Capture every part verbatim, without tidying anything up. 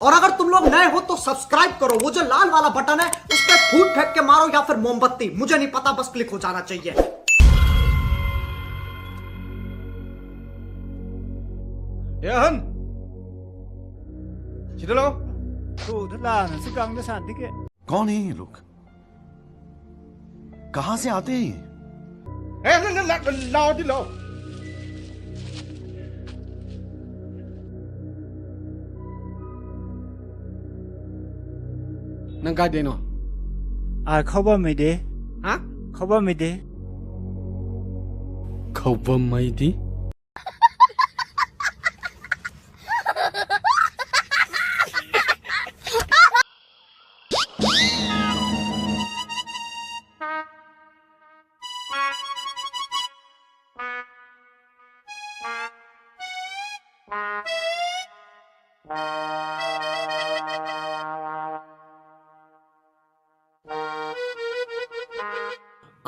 और अगर तुम लोग नए हो तो सब्सक्राइब करो, वो जो लाल वाला बटन है उस पर फूट फेंक के मारो या फिर मोमबत्ती, मुझे नहीं पता, बस क्लिक हो जाना चाहिए। ꯁꯤꯗ ꯂꯥꯛꯑꯣ꯫ ꯀꯣꯟ ꯍꯦ ꯌꯦ ꯂꯣꯒ? ꯀꯍꯥ ꯁꯦ ꯑꯥꯇꯦ ꯍꯦ? ꯑꯦ, ꯂꯥ-, ꯂꯥ-, ꯂꯥ-, ꯂꯥꯛꯑꯣꯗꯤ ꯂꯥꯛꯑꯣ꯫ ꯅꯪ ꯀꯥꯏꯗꯩꯅꯣ? ꯑꯥ, ꯈꯧꯕꯝ ꯃꯩꯗꯤ꯫ ꯍꯥ? ꯈꯧꯕꯝ ꯃꯩꯗꯤ꯫ ꯈꯧꯕꯝ ꯃꯩꯗꯤ?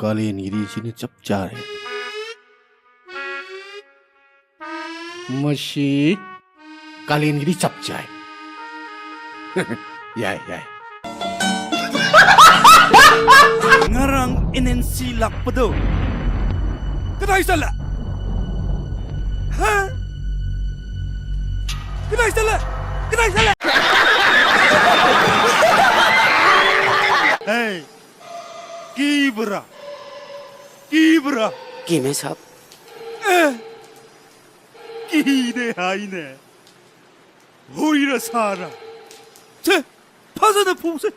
ꯀꯥꯂꯦꯟꯒꯤꯗꯤ ꯁꯤꯅ ꯆꯞ ꯆꯥꯔꯦ꯫ ꯃꯁꯤ ꯀꯥꯂꯦꯟꯒꯤꯗꯤ ꯆꯞ ꯆꯥꯏ꯫ ꯌꯥꯏ, ꯌꯥꯏ꯫ ꯉꯔꯥꯡ ꯑꯦꯟ ꯑꯦꯟ ꯁꯤ ꯂꯥꯛꯄꯗꯣ ꯀꯗꯥꯏ ꯆꯠꯂꯦ? ꯍꯥ? ꯀꯗꯥꯏ ꯆꯠꯂꯦ? ꯀꯗꯥꯏ ꯆꯠꯂꯦ? ꯑꯦ, ꯀꯤꯕ꯭ꯔꯥ? ꯀꯤꯕ꯭ꯔꯥ? ꯀꯤꯃꯦ ꯁꯥꯕ꯫ ꯑꯦ, ꯀꯤꯗꯦ ꯍꯥꯏꯅꯦ꯫ ꯍꯨꯏꯔ ꯁꯥꯔ꯫ ꯁꯦ, ꯐꯖꯅ ꯐꯨꯁꯦ꯫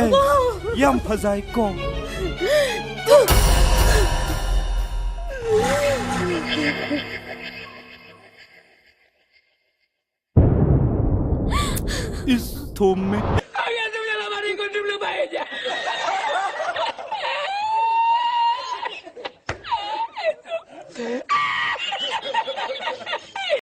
ꯑꯦ, ꯌꯥꯝ ꯐꯖꯩꯀꯣ꯫ ꯏꯁ, ꯊꯨꯝꯃꯦ꯫